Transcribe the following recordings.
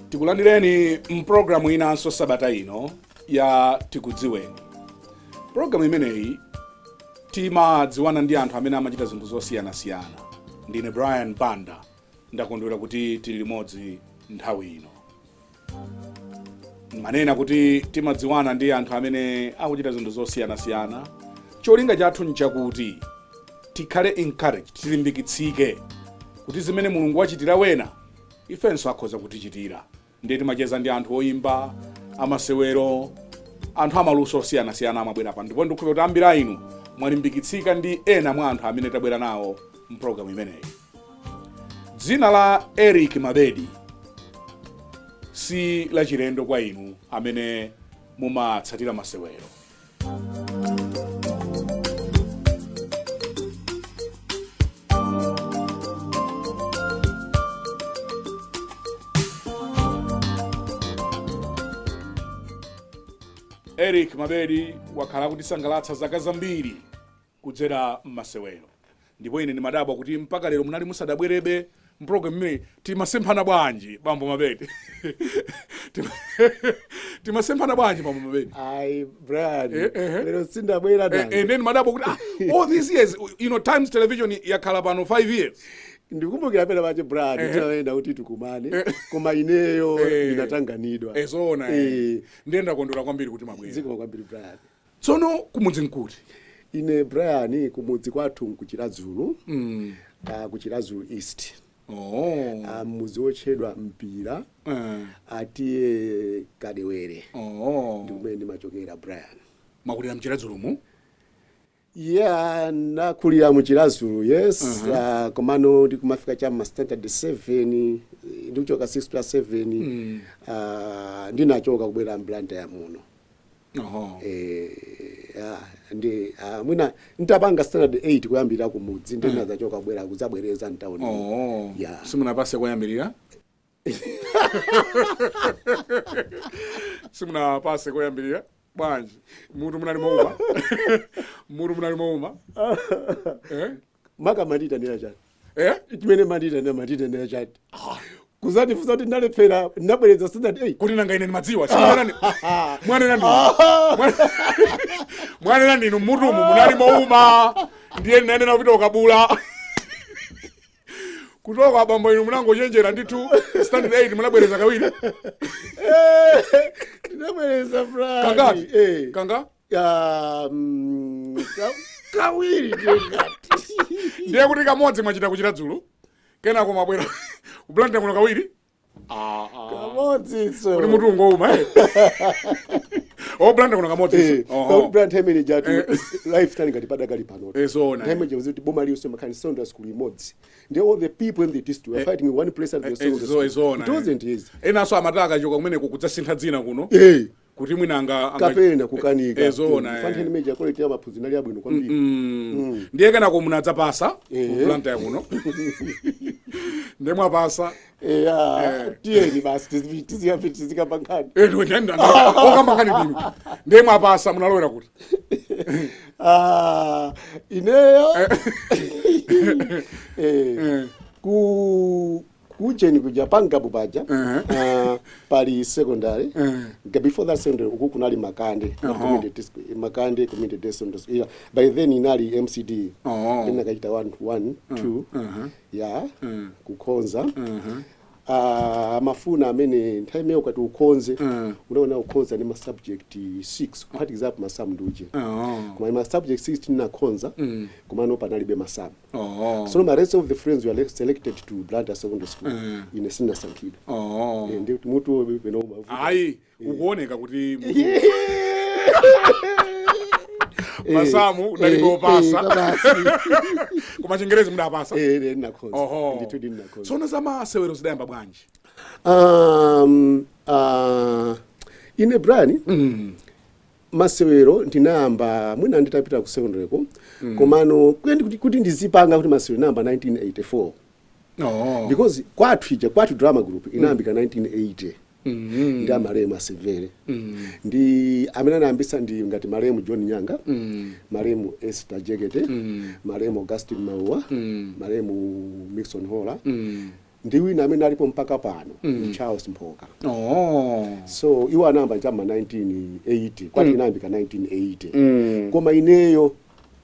Tikulandireni mpulogalamu inanso sabata ino ya Tikudziweni. Pulogalamu imeneyi timadziwana ndi anthu amene amachita zinthu zosiyanasiyana. Ndine Brian Banda, ndakondwera kuti tili limodzi nthawi ino. Manena kuti timadziwana ndi anthu amene akuchita zinthu zosiyanasiyana. Cholinga chathu nchakuti tikhale encouraged, tilimbikitsike kuti zimene Mulungu wachitira wena, ifenso akhoza kutichitira. Ndiye timacheza ndi anthu oyimba, amasewero, anthu amaluso osiyanasiyana amabwera pano, ndipo ndikukhulupirira kuti ambiri a inu mwalimbikitsika ndi ena mwa anthu amene tabwera nawo mpulogalamu imeneyi. Dzina la Eric Mabedi si lachilendo kwa inu amene mumatsatira masewero. Eric Mabedi wakhala akutisangalatsa zaka zambiri kudzera mmasewero, ndipo ine ndimadabwa kuti mpaka lero munali musadabwerebe mpulogalamu imeneyi. Timasemphana bwanji, bambo Mabedi? Timasemphana bwanji, bambo Mabedi? Ayi, Brian. Eh. Lero sindabwera. Nanga. And then madabwa kuti, all these years, Times Television yakhala pano 5 years. Ndikumbukira pena pache, Brian, tinayenda kuti tikumane, koma ineyo ndinatanganidwa. Zoona. Ndiye ndakondwera kwambiri kuti mwabwera. Zikomo kwambiri, Brian. Tsono kumudzi nkuti? Ine, Brian, kumudzi kwathu nkuChiradzulu, kuChiradzulu East, mudzi wotchedwa Mpira, atiye Kadewere. Ndi kumene ndimachokera, Brian. Mwakulira mChiradzulumu? Yeah, nakulira muChiradzulu, yes. Komano ndikumafika cha ma standard 7, ndikuchoka 6 plus 7, ndinachoka kubwera mBlantyre muno. Yeah, ndi mwina ntapanga standard 8 kuyambira kumudzi, ndinazachoka kubwera kudzabwereza mtawuni. Yeah. Simunapase koyambirira? Simunapase koyambirira bwanji? Mutu munali mouma? Mutu munali mouma, eh? Maka manditanira chati? Eh? Chimene manditanira chati kuzandifunsa kuti ndalephera, ndabwereza standard 8? Kuti nanga ine ndimadziwa? Mwanena ndinu, mwanena ndinu, mutumu munali mouma, ndiye ndinanena kupita ukabula kutoka. Abambo inu munangochenjera ndithu. Standard 8 munabwereza kawiri? Ndinabwereza, Brian. Kangati? Eh. Kanga? Ya, kawiri ndingati. Ndiye kuti kamodzi mwachita kuChiradzulu, kenako mwabwera kuBlantyre kuno kawiri. Ah, ah. Kamodzinso. Kuti mutu ungouma, eh? O, Blantyre kuno kamodzi. Pakuti, Brian, nthawi imene jatu life tali ngati padakali pano. Zoona. Nthawi imene kuti boma liyonse makhani secondary school imodzi, ndi all the people in the district were fighting in one place at the secondary school. Zoona. It wasn't easy. Enanso amati akachoka kumeneko kudzasintha dzina kuno kuti mwina anga Kapena kukanika. Zoona. Fantheni imene quality ya maphunziro inali yabwino kwambiri. Ndiye kenako munadzapasa ku Blantyre kuno, ndiye mwapasa. Eya, tiyeni basi tizikamba nkhani. Okamba nkhani ndinu. Ndiye mwapasa, munalowera kuti? Ah, ineyo ku kucheni kuja pangapo paja, pali secondary. Before that secondary, uku kunali Makande Community District, Makande Community Day Secondary School. Yeah, by then inali MCD. Then akachita 1 1 2, yeah, kukhonza. Amafuna amene nthawi imeneyo ukati ukhonze, unaona ukhonza ndi ma subject 6 kuphatikizapo masamu ndi uje. Koma ma subject 6 tinakhonza, komano panalibe masamu. So the rest of the friends were selected to Blantyre Secondary School. Ine sinasankhidwa. Ndi kuti mutu peno umavuta. Ayi, ukuoneka kuti masamu unalibe opasa. Basi. Koma Chingerezi mudapasa? Eh, ndinakhonza. Ndithu ndinakhonza. Tsono zamasewero zidayamba bwanji? Ine, Brian, masewero ndinayamba mwina nditapita ku secondary ko, komano kuti ndizipanga kuti masewero, ndinayamba 1984. Because Kwathu ija, Kwathu Drama Group, inayambika 1980 ndi amalemu Asevere, ndi amene anayambisa ndi ngati malemu John Nyanga, malemu Esther Jekete, malemu Augustin Mauwa, malemu Mixon Hola, ndi wina amene alipo mpaka pano, ndi Charles Mphoka. So iwo anayamba chama 1980. Kwathu inayambika 1980, koma ineyo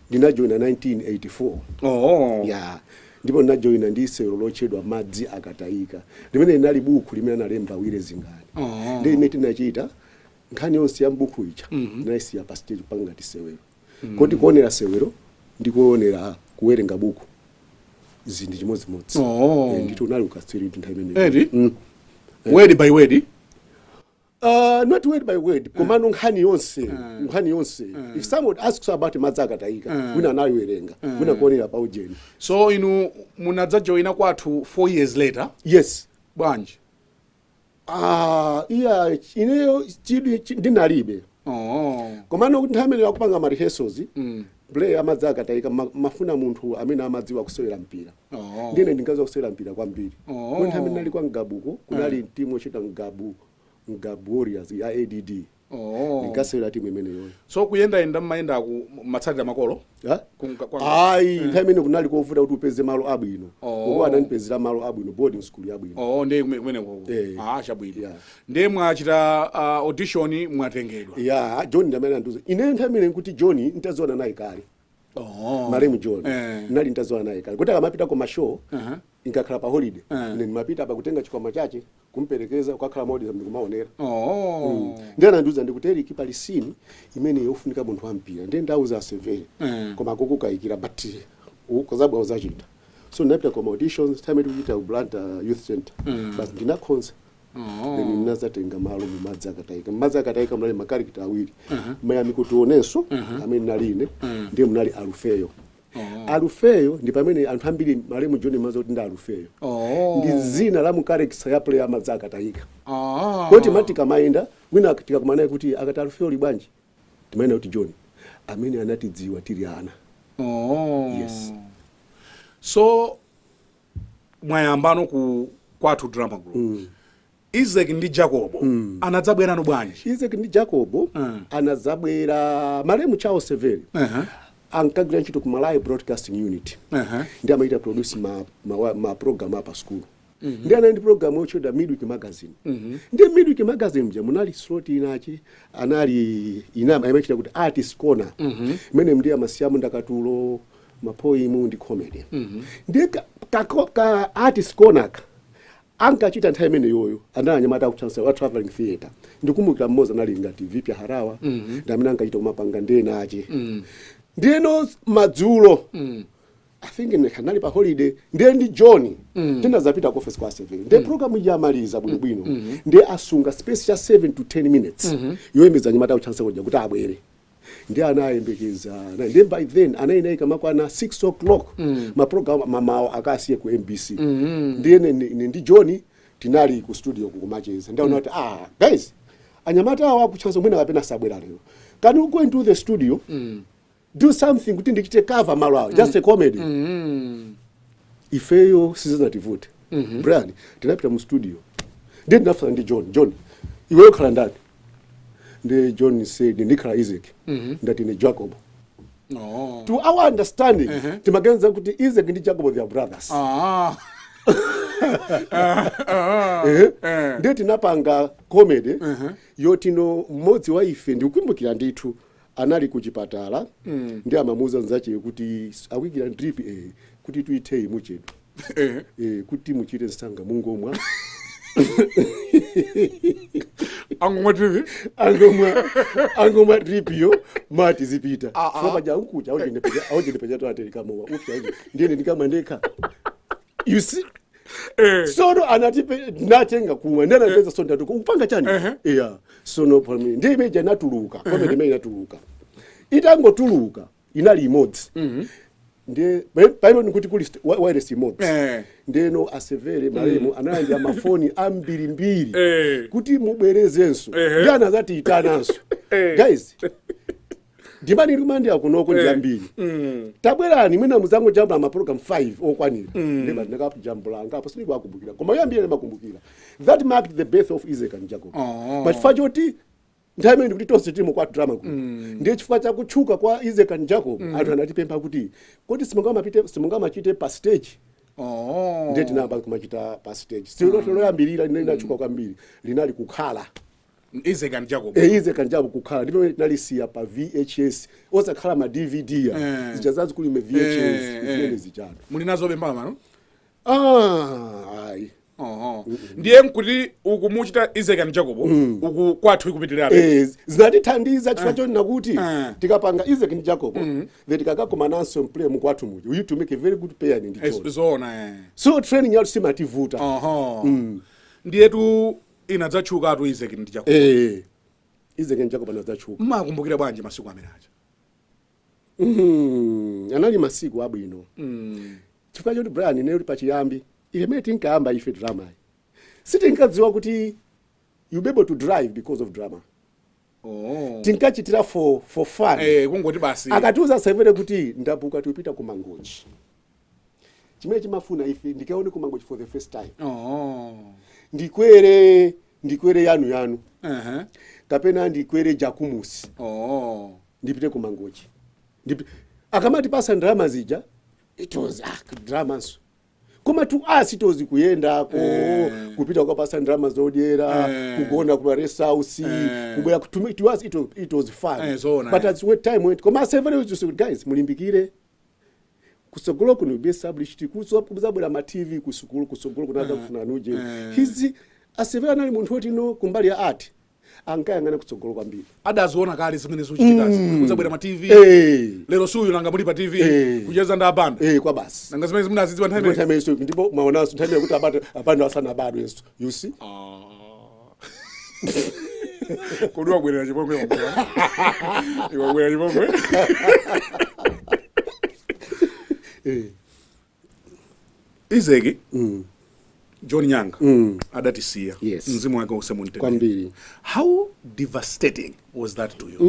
ndinajoina 1984. Ya, ndipo ndinajoina ndi sewero lotchedwa Madzi Akatayika, limene linali buku limene analemba Wire Zingani. Ndi limene tinachita nkhani yonse ya mbuku ija, tinayisiya pa stage kupanga ngati sewero. Koti kuonera sewero ndi kuonera kuwerenga buku zindi chimodzimodzi. Eh, ndithu unali ukatswiri ndi nthawi imeneyo. Edi? Mm. Word by word? Not word by word, komano nkhani yonse, nkhani yonse. If someone asks about Madzi Akatayika, wina anayiwerenga, wina kuonera pa ujeni. So inu munadzajoina Kwathu 4 years later? Yes. Bwanji? Ah, iya, ineyo chidwi ndinalibe. Komano kuti nthawi imene akupanga ma rehearsals, play Amadzi Akatayika, mafuna munthu amene amadziwa kusewera mpira. Ndine ndinkadziwa kusewera mpira kwambiri. Kuti nthawi imene ndinali kwa Ngabuko, kunali timu yochita Ngabu, Ngabu Warriors ya ADD. Ndinkasewera timu imeneyoyo. So kuyendayenda mmayendaku matsatira makolo? Ha? Ayi, nthawi imene kunali kovuta kuti upeze malo abwino. Uko anandipezera malo abwino, boarding school yabwino. Oh, ndiye kumeneko. Eh. Ah, chabwino. Yeah. Ndiye mwachita audition, mwatengedwa? Ya, John ndi amene andiuza. Ine nthawi imene nkuti John ntadziwana naye kale. Malemu John. Nali ntadziwana naye kale kuti akamapita ku ma show, inkakhala pa holiday, ine ndimapita apa kutenga chikwama chache, kumperekeza, kukakhala modi, ndikumaonera. Ndiye anandiuza ndikuti, "Eric, pali scene imene yofunika munthu wampira, ndiye ndauza Asevere, koma akukukayikira, but ukazabwa uzachita." So ndinapita ku auditions time tikuchita ku Blantyre Youth Center. Basi, ndinakhonza. Then ndinazatenga malo mu Madzi Akatayika. Madzi Akatayika munali ma character awiri, Mayami Kutionenso amene nali ine, ndiye munali Alufeyo. Alufeyo ndi pamene anthu ambiri malemu John maza kuti ndi Alufeyo. Ndi zina la mu character ya play ya Madzi Akatayika. Koti mati kamayenda, wina tikakumana kuti akati, "Alufeyo li bwanji?" timayenda kuti John amene anatidziwa tili ana. Yes. So mwayambano ku Kwathu Drama Group. Isaac ndi Jacobo anadzabwerano bwanji? Isaac ndi Jacobo anadzabwera malemu Charles Severi ankagwira ntchito ku Malawi Broadcasting Unit, ndi amachita produce ma program apa school, ndi anali ndi program yotchedwa Midweek Magazine. Ndi Midweek Magazine mja munali slot inachi anali ina amachita kuti Artist Corner, imene ndi amasiyamu ndakatulo, ma poem ndi comedy. Ndi ka Artist Corner ka ankachita nthawi imene yoyo anali anyamata aku Chancellor wa traveling theatre. Ndikumbukira mmodzi anali ngati Vipya Harawa, ndi amene ankachita kumapanga ndena ache. Ndiyeno madzulo, I think kanali pa holiday, ndiye ndi John tinazapita ku office kwa 7, ndiye program ija amaliza bwinobwino, ndiye asunga space cha 7 to 10 minutes yoyembeza anyamata aku Chancellor kuja kuti abwere. Ndiye anayembekeza, ndiye by then anayinayika makwana 6 o'clock, ma program mamawa akasiye ku MBC. Ndiye ine ndi John tinali ku studio kukumacheza, ndaona kuti, "Ah, guys, anyamata awa aku Chancellor mwina kapena sabwera lero. Can you go into the studio, do something kuti ndichite cover malo awo, just a comedy?" Ifeyo sizinativuta, Brian. Tinapita mu studio, ndiye ndinafuna ndi John, "John, iweyo khala ndani?" Ndi John said, "Ndikhala Isaac." Ndati, "Ine Jacob." To our understanding, timaganiza kuti Isaac ndi Jacob, they are brothers. Ndiye tinapanga comedy yotino mmodzi wa ife, ndikukumbukira ndithu, anali ku chipatala, ndi amamuuza nzache kuti akuyikira drip, kuti tuitheyi muchedwa, kuti muchite msanga mungomwa. Angomwa drip? Angomwa drip yo, mati zipita. Ah, ah. Paja unkucha aujendepeja toaterekamowa upya auje, ndiyene ndikamwa ndekha, you see. Sono anatipe natenga kumwa, ndi anapeza so ndatuka upanga chani. Yeah, sono pamene ndiye imeja inatuluka, comedy imene inatuluka, itangotuluka inali imodzi, ndiye paipo nikuti kuli wireless imodzi. Ndeno Asevere malemu analandira mafoni ambirimbiri kuti mubwerezenso. Ndi anazati itananso, "Guys, Demand ikumandi akunoko ndi ambiri. Tabwerani, mwina muzangojambula ma program 5 okwanira. Ndiba ndinakajambula ngapo, sindikuwakumbukira, koma yambiri ndimakumbukira. That marked the birth of Isaac and Jacob. But chifukwa choti nthawi imene ndikuti tonse tili kwa drama group, ndiye chifukwa chakutchuka kwa Isaac and Jacob, anthu anatipempha kuti kodi simungamachite pa stage? Ndiye tinayamba kumachita pa stage. Silo loyambirira linali linatchuka kwambiri, linali Kukhala. Isaac and Jacob. E, Isaac and Jacob Kukhala, ndipo pamene tinalisiya pa VHS, osakhala ma DVD ya zija zazikulu, ime VHS zimene zijano. Muli nazobe mpaka pano? Ah, ayi. Oho. Ndiye nkuti uku muchita Isaac and Jacob, uku Kwathu ikupitirirabe. Eh, zinatithandiza chifukwa choti nakuti tikapanga Isaac ndi Jacob, then tikakakumananso mplay muKwathu muja, we used to make a very good pair ndi John. Zoona, eh. So training yathu simativuta. Oho, ndiyetu inadzatchukatu Isaac ndi Jacob. Eh, Isaac ndi Jacob anadzatchuka. Mmakumbukira bwanji masiku amene aja? Anali masiku abwino chifukwa choti, Brian, ineyo pachiyambi imene tinkayamba ife drama, sitinkadziwa kuti you be able to drive because of drama. Tinkachitira for fun. Eh, kungoti basi. Akatiuza severe kuti ndabuka, tikupita ku Mangochi, chimene chimafuna ife ndikaone ku Mangochi for the first time. Ndikwere yanu yanu kapena ndikwere Jacumos ndipite ku Mangochi. Akamati pasa ndalama zija, it was, ah, dramanso, koma to us it was kuyendako, kupita kukapasa ndalama zodyera, kugona kuma rest house, kubwera. To us it was fun. Zoona, But as when time went, koma several used to say, "Guys, mulimbikire, kusogolo kuno be established, kuzabwera ma TV kusukulu, kusogolo kunaza kufuna nuje." Hizi asevera anali munthu woti no, kumbali ya art ankayang'ana kutsogolo kwambiri. Adaziona kale zimene zikuchitikazi, kudzabwera ma TV. Lero suyu nanga muli pa TV kucheza ndi abanda. Eh, kwa basi. Nanga zimene zimunazidziwa nthawi Ndipo imeneyo? nthawi imeneyo, ndipo maonanso nthawi imeneyo kuti abanda asanabadwenso, you see. Kodi wabwerera chipongwe? Wabwerera, wabwerera chipongwe. Isaac John Nyanga adatisiya. Mzimu wake uuse mumtendere. Kwambiri. How devastating was that to you?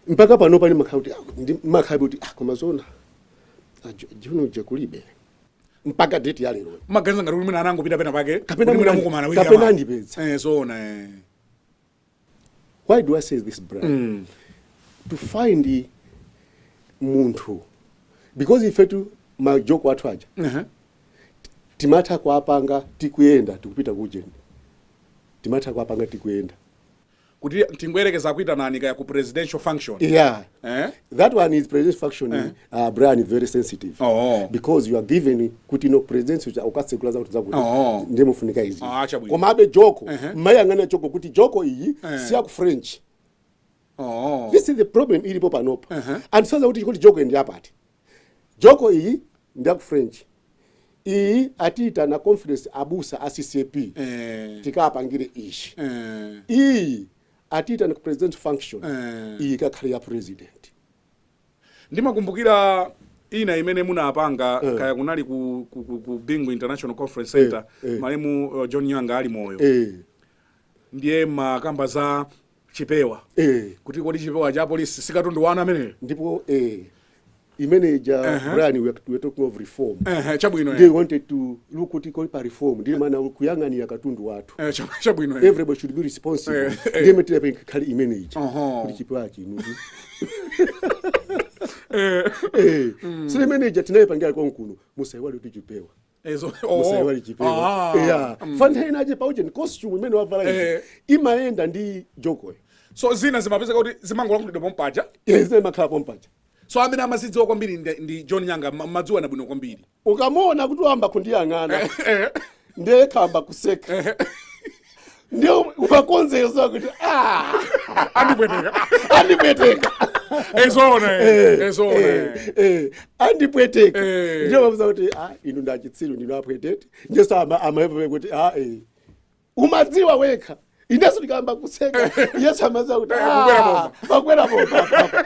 Mpaka pano pani makhala kuti, ah, makhala kuti, ah, koma zona, ah, John uja kulibe mpaka date ya lero. Maganiza ngati kuti mwina anangopita pena pake, Kapena kuti mwina mukumana wiki kapena yamawa. andipeza. Eh, zoona, eh. Why do I say this, Brian? To find munthu, because ifetu majoko athu aja timatha kuapanga tikuyenda, tikupita kujeni, timatha kuapanga tikuyenda. Kuti tingoyerekeza akuitanani kaya ku presidential function. Yeah. Eh? That one is presidential function. Brian is very sensitive because you are given kuti no president ukatsekula zakuti zakuti, ndiye mufunika izi. Ah, chabwino. Komabe joko mmayang'ana joko kuti joko iyi siya ku French. This is the problem ilipo panopa. And saza kuti joko ndi apati, joko iyi ndi ya ku French, iyi atiitana conference abusa a CCAP, tikapangire ichi, iyi atiitana ku president function, iyi ikakhale ya president. Ndimakumbukira ina imene munapanga, kaya kunali ku Bingu International Conference Center, malemu John Nyanga ali moyo. Ndiye makamba za chipewa, kuti kodi chipewa cha polisi sikatundu wanu ameneyo? Ndipo imene ija, Brian, we are talking of reform. Ehe, chabwino. They wanted to look kuti kodi pa reform ndi mana kuyang'anira katundu wathu. Chabwino. Everybody should be responsible. Ndiye metera khali imene ija kuti chipewa chinutu, so imene ija tinayipangira konkuno, musaiwale kuti chipewa, musaiwale chipewa. Yeah, fantha inaje pauje costume imene wavala iji imayenda ndi jokoyo. So zina zimapezeka kuti zimangolankhulidwa pompaja. Zina imakhala pompaja. So amene amazidziwa kwambiri ndi John Nyanga, madziwa na bwino kwambiri. Ukamuona kuti wamba kundiyang'ana, ndiye khamba kuseka, ndiye ukakonzeza kuti, ah, andipweteka. Andipweteka. Ezona. Ezona. Andipweteka. Ndiye mabuza kuti, ah, inu ndachitsiru, ndinu apwetete. Ndiye amaepo kuti, ah, umadziwa wekha, inenso ndikamba kuseka, yesu amadziwa kuti kukwera ah, bomba. Pakwera bomba papa.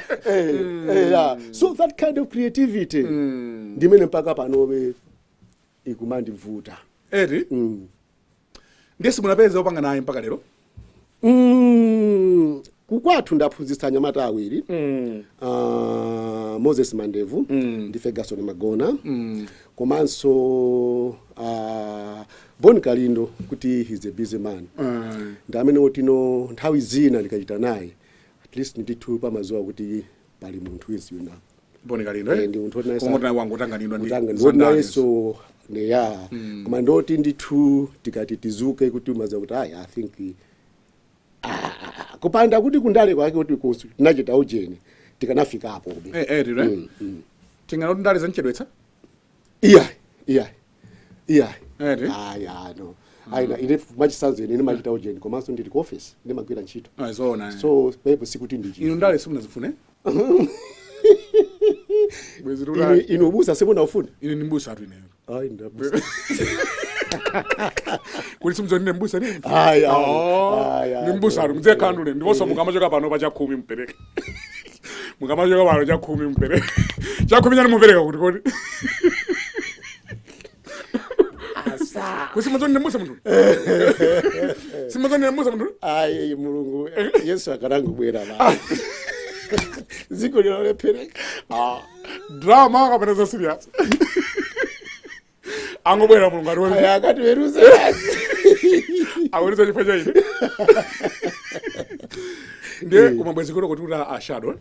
Yeah. So that kind of creativity ndimene mpaka panobe ikumandivuta. Eti? Ndiye simunapeza opanga naye mpaka lero? Mm, Kukwathu ndaphunzitsa anyamata awiri, Moses Mandevu ndi Ferguson Magona, komanso Bon Kalindo, kuti he's a busy man. Ndi amene otino nthawi zina ndikachita naye, at least ndithu pamazuwa kuti pali munthu wina. Bon Kalindo. Eh, ndi munthu woti naye Koma wangotanganidwa ndi kutanga zandale. ndoti nayenso neya, koma ndoti ndithu tikati tizuke kuti umaza kuti ayi, I think kupanda kuti kundale kwake kuti tinachita ujeni, tikanafikapo be. Eh eh tiro. Tinganoti ndale zanchedwetsa? Iya. Eti? Ayi, ano ayi, ine machisanzo, ine ndimachita ujeni komanso ndili ku office, ndimagwira ntchito. Ah, zoona. So pepo sikuti ndichi Inu ndale simunazifune? Bwezi Inu lula. inu ubusa simunaufuna? Ine ndi mbusa atu ineyo. Ayi, ndabusa. Kuti simuzoni ndi mbusa nini? Ayi, ayi. Oh, Ayi, ayi. ndi mbusa atu mudze khandule, ndiponso mukamachoka pano pa 10 mupereke. Mukamachoka pano 10 mupereke. 10 chani mupereka kuti kodi? Asa. Kuti simuzoni ndi mbusa munthu? Simuzoni ndi mbusa munthu? Ayi, Mulungu Yesu akanangobwera ba dziko lilolephereka. Ah, drama kapena za serious? Angobwera Mulungu atiweruze. Ayi, akatiweruze basi. Aweruza chifukwa cha ine. Ndiye kumabwezi kuno kuti ashado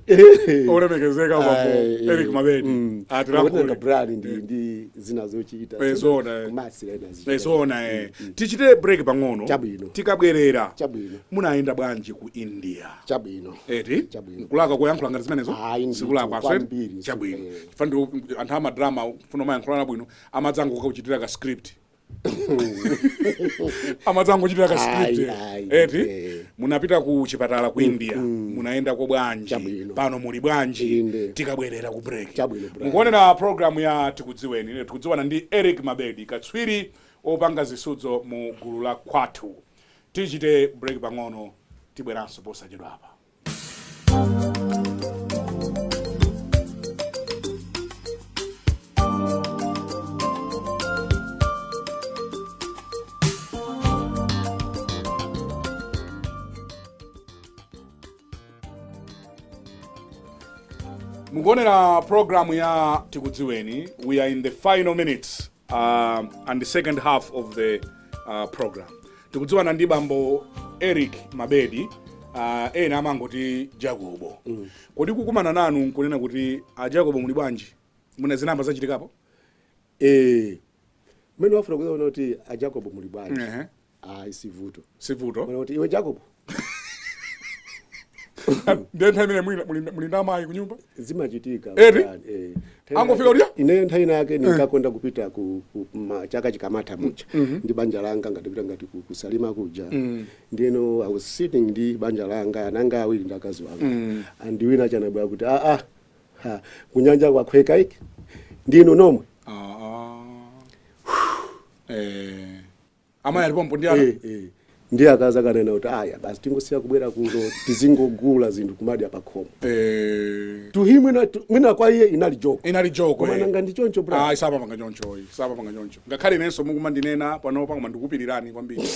olemekezeka bambo Eric Mabedi atilankhule. Brian, ndi zina zochita. Eh, zoona, eh. Kumasira ina zichita. Zoona, eh. Tichite break pang'ono. Chabwino. Tikabwerera, Chabwino. munayenda bwanji ku India? Chabwino. Eti? Chabwino. Kulaka kuyankhula ngati zimenezo? Ayi, ndithu, Sikulakwa. kwambiri. Chabwino. Eh. Chifukwa ndi anthu amadrama funa mayankhulana bwino, amadzango kuchitira ka script, amadzango kuchitira ka script. Ayi, ayi, Eti? eh. Munapita ku chipatala ku India, munayenda ko bwanji? Chabwino. Pano muli bwanji? Inde. Tikabwerera ku break. Chabwino, Brian. Mukuonera program ya Tikudziweni. Ine tikudziwana ndi Eric Mabedi, katswiri opanga zisudzo mu gulu la Kwathu. Tichite break pang'ono, tibweranso posachedwa apa. Mukuonera program ya Tikudziweni. We are in the final minutes and the second half of the program. Tikudziwana ndi bambo Eric Mabedi, ena amangoti Jacobo. Kodi kukumana nanu nkunena kuti a Jacobo muli bwanji, muna zinamba zachitikapo? Eh, mmene wafuna kuona kuti a Jacob muli bwanji? Ehe. Ayi, sivuto. Sivuto. Mwana kuti iwe Jacob. Ndiye nthawi imene muli ndi amayi kunyumba? Zimachitika. Eti? Brian, eh. Angofika kuti? Ineyo nthawi inake ndinkakonda kupita ku chaka chikamatha muja ndi banja langa, ngatipita ngati ku Salima kuja. Ndiyeno I was sitting ndi banja langa, ananga awiri ndi akazi wanga, and wina chanabwera kuti, "Aa, ha, kunyanja kwakhweka iki, ndinu nomwe?" Ah, ah. Eh, amayi alipompo ndi ana? Eh, eh. Ndiye akazi akanena kuti, "Aya basi, tingosiya kubwera kuno, tizingogula zinthu kumadya pakhomo." To him, mwina kwa iye inali joke. Inali joke. Koma nanga ndi choncho, bra? Ayi, sapapanga choncho, iyi sapapanga choncho. Ngakhale inenso mukumandinena panopa, koma ndikupirirani kwambiri.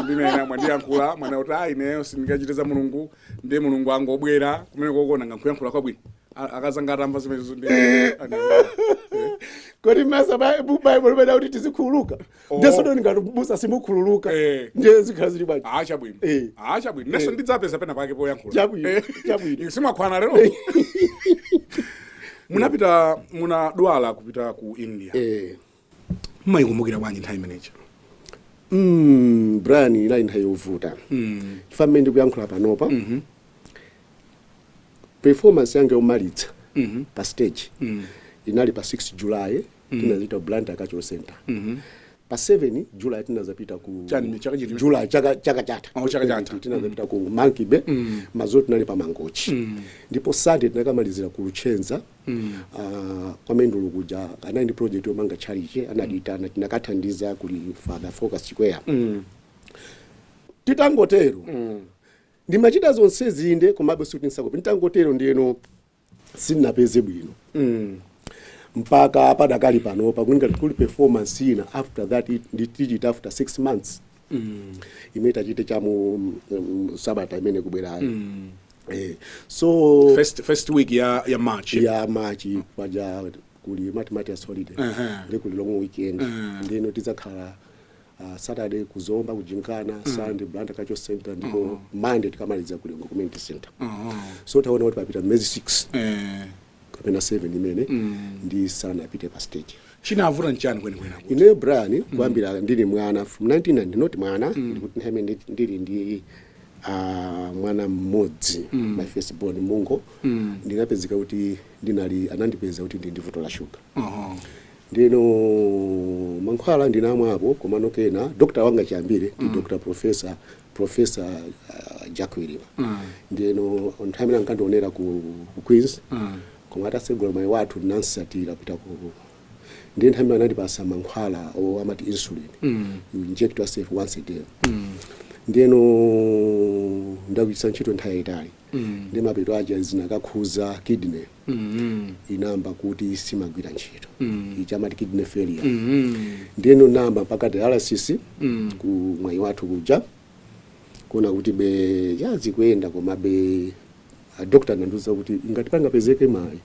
Ndinena mwandiyankhula mwana kuti ayi, ineyo sindingachite za Mulungu, ndiye Mulungu angobwera kumene kokona ngankuyankhula kwabwino. Akazanga atamva zimenezo ndi Kodi masa Bible limene kuti tizikhululuka? Oh. Ndiye sono ngati busa simukhululuka, ndiye zikhala zili bwanji? Ah, chabwino. Ah, chabwino, nenso ndidzapeza pena pake poyankhula. Chabwino, chabwino. Inu simakwana lero. Munapita, munadwala kupita ku India. Eh. Mmayikumbukira bwanji nthawi imeneyi? Brian, inali nthawi yovuta. Chifukwa mmene ndikuyankhula panopa, performance yanga yomalitsa pa stage inali pa 6 July, tinazita Blantyre Cultural Center. Pa 7 July tinazapita ku Chani, chaka chiti? July chaka chatha. Oh, chaka chatha. Tinazapita ku Monkey Bay, madzulo tinali pa Mangochi, ndipo Sunday tinakamalizira ku Luchenza, kwa Mendulo kuja. Anali ndi project yomanga tchalichi, anatitana, tinakathandiza kuli Father Focus Chikweya. Titangotero, ndimachita zonse zinde, komabe sikuti nsakope. Nditangotero, ndiyeno sindinapeze bwino mpaka padakali panopa. Kulinga kuli performance ina after that, tichita after 6 months. Imene tachite chamu sabata imene kubwerayo. So First week ya March. Ya March, paja kuli Martyrs Holiday, ndi kuli long weekend. Ndino tidzakhala Saturday kuZomba kuGymkhana, Sunday Blantyre Cultural Center, ndipo Monday tikamaliza ku Lilongwe Community Center. So taona kuti papita miyezi 6 kapena 7 imene ndi sanapite pa stage. Chinavuta nchani kwenikweni akuti? Ineyo Brian, kuyambira ndili mwana, from 1990, not mwana, ndikuti nthawi imene ndili ndi mwana mmodzi, my first born Mungo, ndinapezeka kuti ndinali, anandipeza kuti ndili ndi vuto la shuga. Ndino mankhwala ndinamwapo, komano kena doctor wanga chiyambire ndi Dr Professor Jack Wilima. Ndino nthawi imene ankandionera ku Queens, koma atasegula Mwaiwathu ndinansatira kupita ku, ndiye nthawi imene anandipasa mankhwala o amati insulin, you inject yourself once a day. Ndiyeno ndagwiritsa ntchito nthawi yayitali, ndi mapeto aja zinakakhuza kidney, inamba kuti simagwira ntchito, ichi amati kidney failure. Ndiyeno namba mpaka dialysis ku Mwaiwathu kuja, kuona kuti be yazikuyenda, komabe doctor anandiuza kuti ngati pangapezeke mayi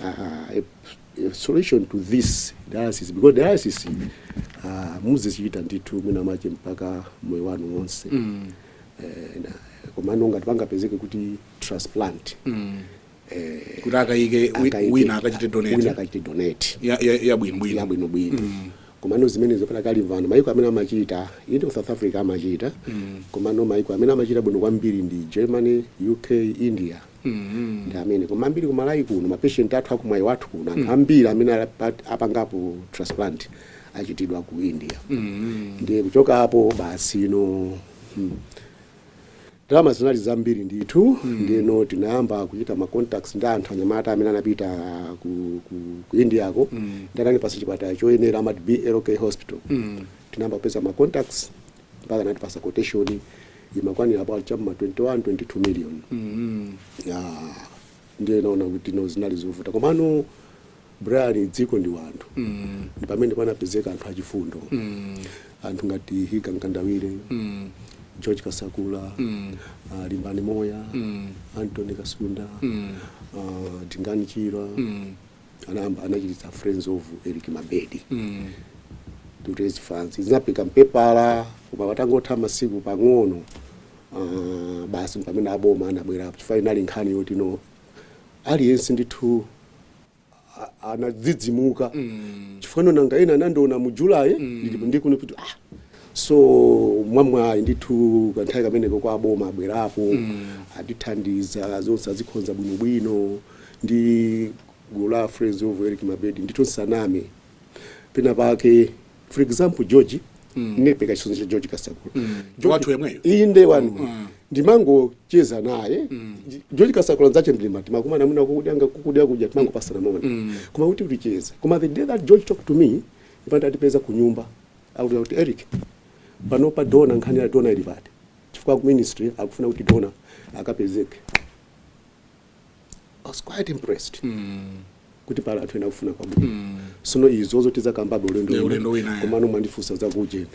a solution to this dialysis, because dialysis muzichita ndithu mwina mache mpaka moyo wanu wonse. Komano ngati pangapezeke kuti transplant, kuti akayike wina akachite donate. Wina akachite donate. Ya bwinobwino. Yabwinobwino. Komano zimenezo panakali mvano, maiko amene amachita inde ku South Africa amachita, komano maiko amene amachita bwino kwambiri ndi Germany, UK, India, ndi amene. Koma ambiri kuMalawi kuno, mapatient athu akuMwaiwathu kuno, anthu ambiri amene apangapo transplant achitidwa ku India. Ndiye kuchoka apo basi ino ndalama zinali zambiri ndithu. Ndiyeno tinayamba kuchita ma contacts ndi anthu anyamata amene anapita ku Indiako, ndi anandipasa chipatala choyenera, amati BLK Hospital. Tinayamba kupeza ma contacts mpaka anatipasa quotation imakwanira pa chamma 21 22 million. Ya, ndiye naona kuti no, zinali zovuta. Komano Brian, dziko ndi wanthu, ndi pamene panapezeka anthu achifundo, anthu ngati Higa Mkandawire, George Kasakula, Limbani Moya, Anthony Kasunda, Dingani Chirwa, anayamba anachititsa Friends of Eric Mabedi to raise funds. Zinapika mpepala, koma patangotha masiku pang'ono basi pamene aboma anabwera, chifukwa inali nkhani yoti no, aliyense ndithu anadzidzimuka, chifukwa nanga ena anandiona mu July ndili ndikuno kuti so mwamwayi ndithu kanthawi kameneko kwa aboma abwerapo, atithandiza, zonse azikhonza bwinobwino ndi gulu la Friends of Eric Mabedi. Ndithu nsaname, pena pake, for example George, ndipeka chitsanzo cha George Kasakula. Wathu yemweyo? Inde, wanu. Ndimangocheza naye George Kasakula nzache, ndilima timakumana mwina kukudya kukudya kudya, timangopasana moni, koma kuti ticheze. Koma the day that George talked to me, ipanda atipeza ku nyumba, akuti Eric, panopa donor, nkhani ya donor ili pati? Chifukwa ku ministry akufuna kuti donor akapezeke. I was quite impressed kuti pala anthu ena akufuna kwabwino. Sono izozo tizakambabe ulendo Ulendo wina, eh. Komano mwandifunsa zakujeni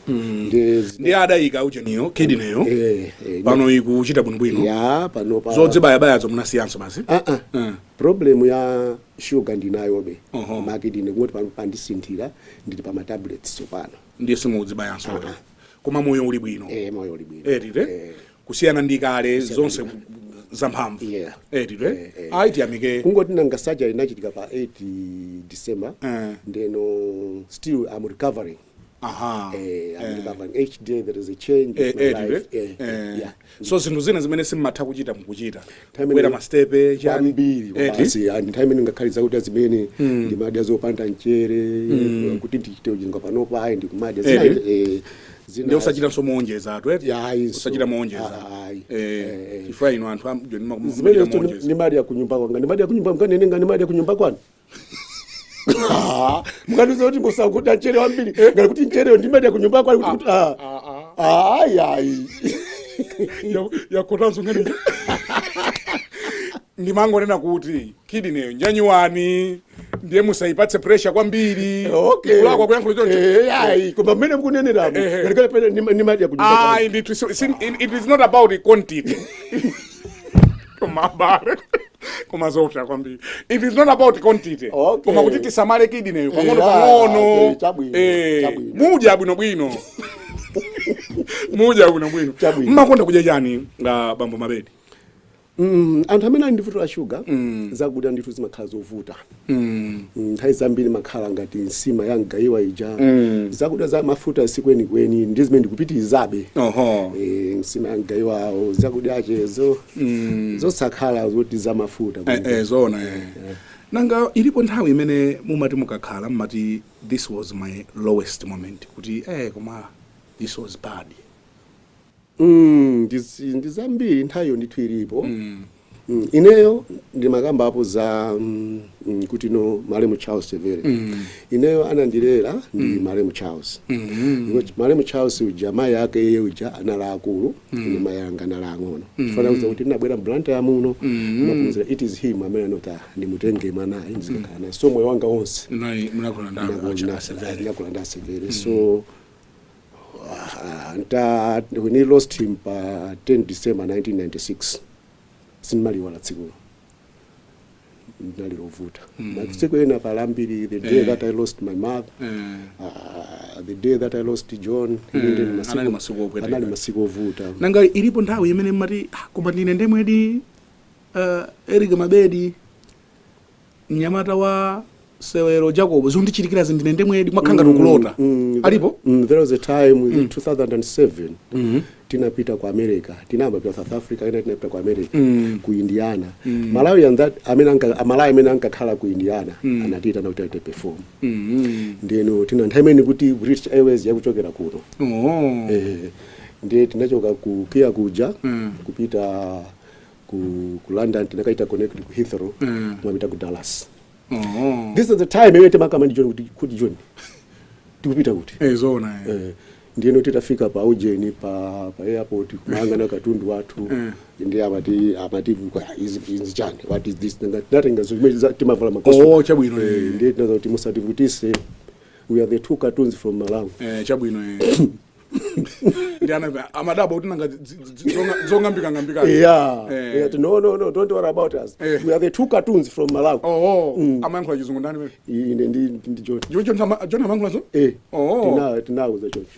Ndi adayika ucheniyo, kidneyyo? Eh. Pano ikuchita bwinobwino? Ya, panopa. Zodzibayabayazo munasiyanso basi? Ah ah. Problem ya sugar ndinayobe. Koma kidney kungoti pano pandisinthira, ndili pa matablets tsopano. Ndiye simudzibayanso, koma moyo uli bwino? Eh, moyo uli bwino. Etite? Eh. Kusiyana ndi kale, zonse zamphamvu? Yeah. Etite? Eh, eh. Ayi, tiyamike. Kungoti nanga surgery inachitika pa 8 December, ndeno still I'm recovering. I'm recovering. Each day there is a change of my life. Yeah. So zinthu zina zimene simmatha kuchita mukuchita? Nthawi Kukwera mastepe, chani? Kwambiri. Eti? Basi, and nthawi imene ngakhale zakudya zimene ndimadya zopanda mchere kuti ndichite ujinga, panopa ayi, ndikumadya zina. Eti? Zina Ndi usachitanso muonjeza atu, eti? Ya, ayi, Usachita muonjeza. Ayi. Chifukwa ino anthu Zimene muonjeza. Ndimadya kunyumba kwanga, ndimadya kunyumba mkanene nga ndimadya kunyumba kwanu. Mukandiuza kuti musakuda mchere wambiri, ngati kuti mchereyo ndimadya kunyumba kwanu, kuti ayi, ayi. Yakotanso ngati ndimangonena kuti kidneyyo njanyuwani. Ndiye musayipatse pressure kwambiri. Okay. Kulakwa kuyankhula choncho? Eh, ayi, koma mmene mukuneneramo, ngatikale pene nimadya kunyumba kwanu. Ayi ndithu, it is not about the quantity. Koma abale, koma zoopsa kwambiri. It is not about quantity, koma kuti tisamale kidney pang'ono pang'ono. Okay, chabwino, chabwino. Mudya bwinobwino, mudya bwinobwino. Chabwino. Mmakonda kudya chani nga bambo Mabedi? Anthu amene ali ndi vuto la shuga, zakudya ndithu zimakhala zovuta. Nthawi zambiri makhala ngati nsima ya mgayiwa ija, zakudya za mafuta sikwenikweni, ndi zimene ndikupitirizabe. Nsima ya mgayiwawo, zakudyachezo zosakhala zoti za mafuta. Zoona. Nanga ilipo nthawi imene mumati mukakhala mumati, "This was my lowest moment," kuti koma this was bad? Ndi zambiri, nthawiyo ndithu ilipo. Ineyo ndimakambapo za kuti no, malemu Charles Chevere. Ineyo anandilera ndi malemu Charles. Because malemu Charles uja, mayi ake iye uja anali akulu, ine mayi anga anali ang'ono. Chifana kuza kuti ndinabwera m'Blantyre muno maphunzira, it is him amene anoti, "Ah, ndimutenge mwanayi ndizikakhala naye." So moyo wanga wonse Munakula ndasevere. Ndinakula ndasevere. So nta when he lost him pa 10 December 1996, sindimaliwala tsikulo, ndinali lovuta. Masiku ena palambiri, the day that I lost my mother, the day that I lost John. Ine ndi Anali masiku opweteka. Anali masiku ovuta. Nanga ilipo nthawi imene mmati, "Ah, koma ndine ndemwedi Eric Mabedi, mnyamata wa Sewero Jacob, zondichitikira ndine ndemwedi," mwakhanga tikulota? Alipo? There was a time in 2007 tinapita ku America. Tinayamba pita South Africa, ina tinapita ku America, ku Indiana. Malawi and that amene anka Amalawi amene ankakhala ku Indiana anatiitana kuti aite perform. Ndeno tina nthawi imene kuti British Airways yakuchokera kuno. Ndiye tinachoka ku Kia kuja kupita ku London, tinakaita connect ku Heathrow, kumapita ku Dallas. This is the time imene timakamba ndi John kuti, "John, tikupita kuti?" Zoona. Ndiyeno titafika pa ujeni pa airport, kumayang'ana katundu wathu, ndiye amati izi izi chani, what is this? Natenga zimene timavala ma costume. Oh, chabwino. Ndiye tinaza kuti musativutise, we are the two cartoons from Malawi. Chabwino. Ndi ana amadabo kuti nanga zong'ambika ng'ambika. Yeah, no, no, no, don't worry about us. We are the two cartoons from Malawi. Oh, amayankhula Chizungu ndani wewe? Ine ndi John. John amayankhula zo? Eh. Oh. Tinauza choncho.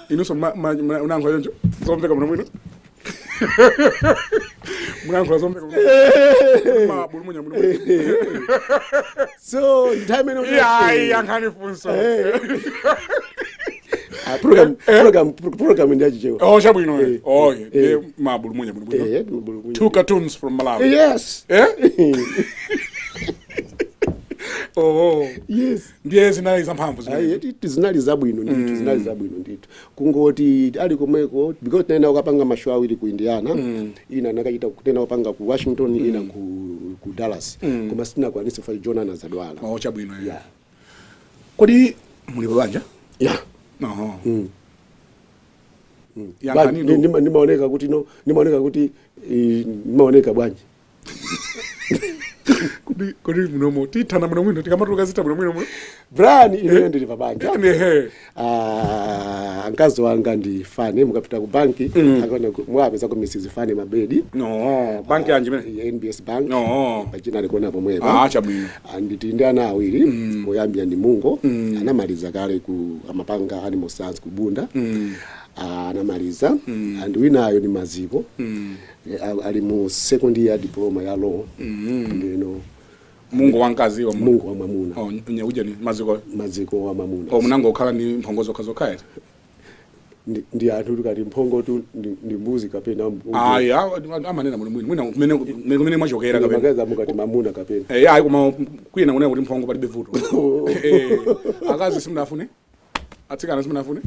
Inunso unayankhula choncho zomveka muno mwino? Munayankhula zomveka muno? Mabulumunya muno mwino? So nthawi imene Iyayi, yankhani funso. Ah, program ndi yachichewa. Oh, chabwino. Oh, ndiye mabulumunya muno mwino. Mabulumunya. Two cartoons from Malawi. Yes. Eh, oh. Yes. Ndiye zinali zamphamvu zimene. Ayi, zinali zabwino ndithu, zinali zabwino ndithu. Kungoti ali komweko, because tinaenda kukapanga ma show awiri ku Indiana, ina nakachita tena kupanga ku Washington, ina ku Dallas, koma sitinakwanise fa John anazadwala. Oh, chabwino. Yeah. Kodi muli pabanja? Yeah. Oho. Ba- Yankhani Ndimaoneka kuti no, ndimaoneka kuti ndimaoneka bwanji? Kodi munomo tithana muno mwino, tikamatuluka zitha muno mwino muno? Brian, ineyo ndili pabanja. Ehe. Ah, mkazi wanga ndi Fane. Mukapita ku banki akaona mwapeza ku Mrs Fane Mabedi. No, banki yanji imene? Ya NBS Bank. No. Pachina alikuona pomwepa. Ah, chabwino. Anditi ndi ana awiri. Oyambira ndi Mungo, anamaliza kale ku amapanga animal science ku Bunda. Ah, anamaliza. And winayo ni Maziko. Ali mu second year diploma ya law. Ndino Mungu wamkazi wa Mungu wa mwamuna. Oh, nyauja ni Maziko. Maziko wa mwamuna. Oh, munango okhala ndi mphongo zokha zokha eti? Ndi anthu tikati mphongo tu ndi mbuzi kapena Ayi, amanena muno mwino mwina kumene mwachokera kapena. Magaza mukati mamuna kapena. Ayi, koma kwina kunena kuti mphongo palibe vuto. Akazi simunafune? Atsikana simunafune?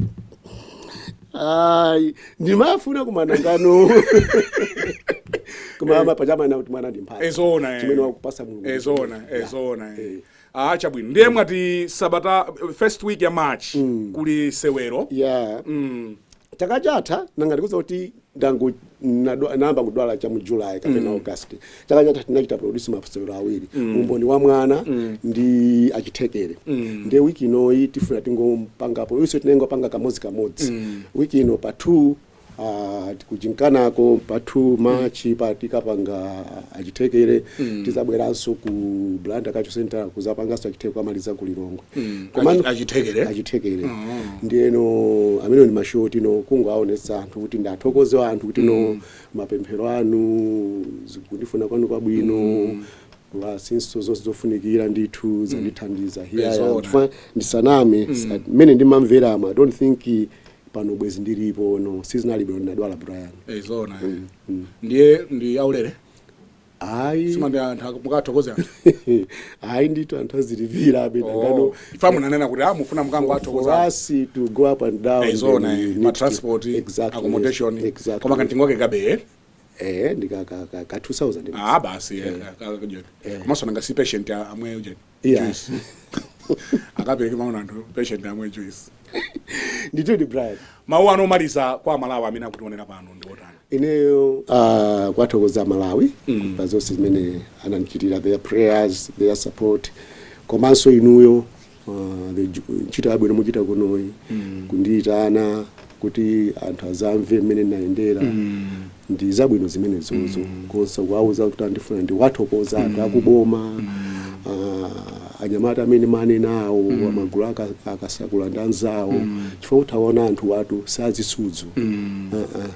Ayi, ndimafuna kumanangano, koma pachama na kuti mwana ndi mphatso. Ezona. Chimene wakupasa Mulungu. Ezona, ezona. Ah, chabwino. Ndiye mwati sabata first week ya March kuli sewero. Yeah. Chaka chatha nanga ndikuza kuti Ndangu nayamba kudwala cha mu July kapena August chaka chatha. Tinachita produce masewero awiri, Umboni wa Mwana ndi Achithekere. Ndiye wiki inoyi tifuna tingopangapo iso, tinengopanga kamodzi kamodzi. Wiki ino pa 2 kuchinkanako pa 2 March pa tikapanga Achithekere. Tizabweranso ku Blantyre Cultural Center kuzapanganso Achithekere, kwamaliza ku Lilongwe. Achithekere? Achithekere. Ndiyeno amene ni ma show tino kungoaonetsa anthu kuti ndathokoze anthu kuti no, mapemphero anu, kundifuna kwanu kwabwino, lasinso zonse zofunikira ndithu zandithandiza. Here I am. Zoona. Chifukwa ndisaname, mmene ndimamveramo, I don't think pano bwezi ndilipo. No, sizinali bwino, ndinadwala, Brian. Zoona. Ndiye ndi aulere? Ayi. Simandi anthu mukathokoze anthu? Ayi ndithu, anthu azilipira abe nangano. Ifa munanena kuti mufuna mukango For athokoza. us to go up and down, Zoona. then we need Ma transport, accommodation. Exactly. Koma kantingoke kabe? Eh, ndika ka 2000. Ah, basi, komanso nanga si patient amwe ujeni juice, akapereke maona anthu patient amwe juice. Ndithu, Brian. Mawu anu omaliza kwa Malawi amene akutionera pano ndi otani? Ineyo kwathokoza Malawi pa zonse zimene anandichitira, their prayers, their support, komanso inuyo, ntchito yabwino muchita kunoyi, kundiyitana kuti anthu azamve mmene ndinayendera, ndi zabwino zimenezozo. Konse kuwauza kuti andifuna, ndiwathokoza anthu akuboma, anyamata amene manenawo, amagulu akasakula ndi anzawo, chifukwa kuti aona anthu watu sazisudzo.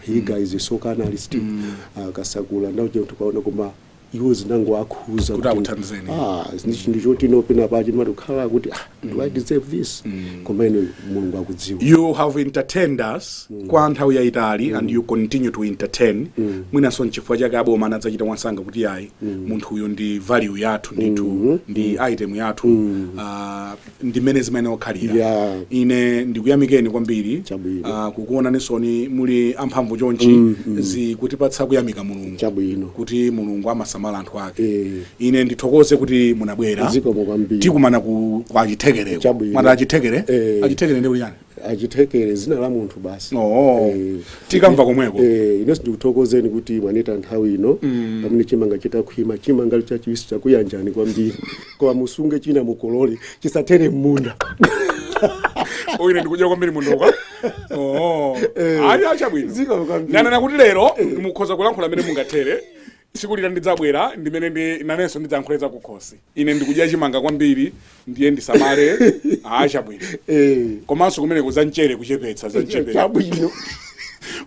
Higa is a soccer analyst, akasakula ndauja kuti kwaona, koma iwo zinangoakhuza. Kuti akuthandizeni. Ah, ndi chinthu choti inopena pachi ndimati kukhala kuti, ah, do I deserve this? Koma ine Mulungu akudziwa. You have entertained us kwa nthawi yayitali and you continue to entertain. Mwinanso nchifukwa chake aboma anadzachita mwansanga kuti ayi, munthu uyu ndi value yathu ndithu, ndi item yathu, ndi mmene zimene okhalira. Ine ndikuyamikeni kwambiri. Chabwino. Kukuonanisoni muli amphamvu chonchi zikutipatsa kuyamika Mulungu kuti Mulungu amasamala anthu ake. Ine ndithokoze kuti munabwera. Zikomo kwambiri. Tikumana ku kwa Achitekereko. Chabwino. Mwati Achitekere? Eh. Achitekere ndi kuti chani? Achitekere zina la munthu basi. Oh. Eh. Tikamva komweko. Eh, inenso ndikuthokozeni kuti mwaneta nthawi ino pamene chimanga chitakhwima, chimanga chachiwisi chakuyanjani kwambiri, koma musunge china mukolole, chisathere m'munda. Ine ndikudya kwambiri mundoka. Oh. Ayi, achabwino. Zikomo kwambiri. Ndanena kuti lero mukhoza kulankhula mmene mungathere. Tsiku lina ndidzabwera ndimene ndi nanenso ndidzayankhule za kukhosi. Ine ndikudya chimanga kwambiri, ndiye ndisamale. Achabwino. Komanso kumeneko za mchere kuchepetsa, za mchere. Chabwino.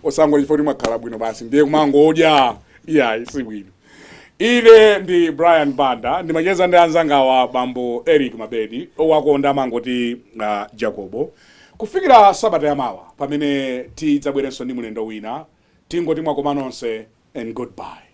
Osango chifukwa kuti mwakhala bwino basi ndiye kumangodya, iyayi, si bwino. Ine ndi Brian Banda, ndimacheza ndi anzangawa, bambo Eric Mabedi, owakonda amangoti Jacobo. Kufikira sabata yamawa pamene tidzabwerenso ndi mlendo wina, tingoti mwakoma nonse and goodbye.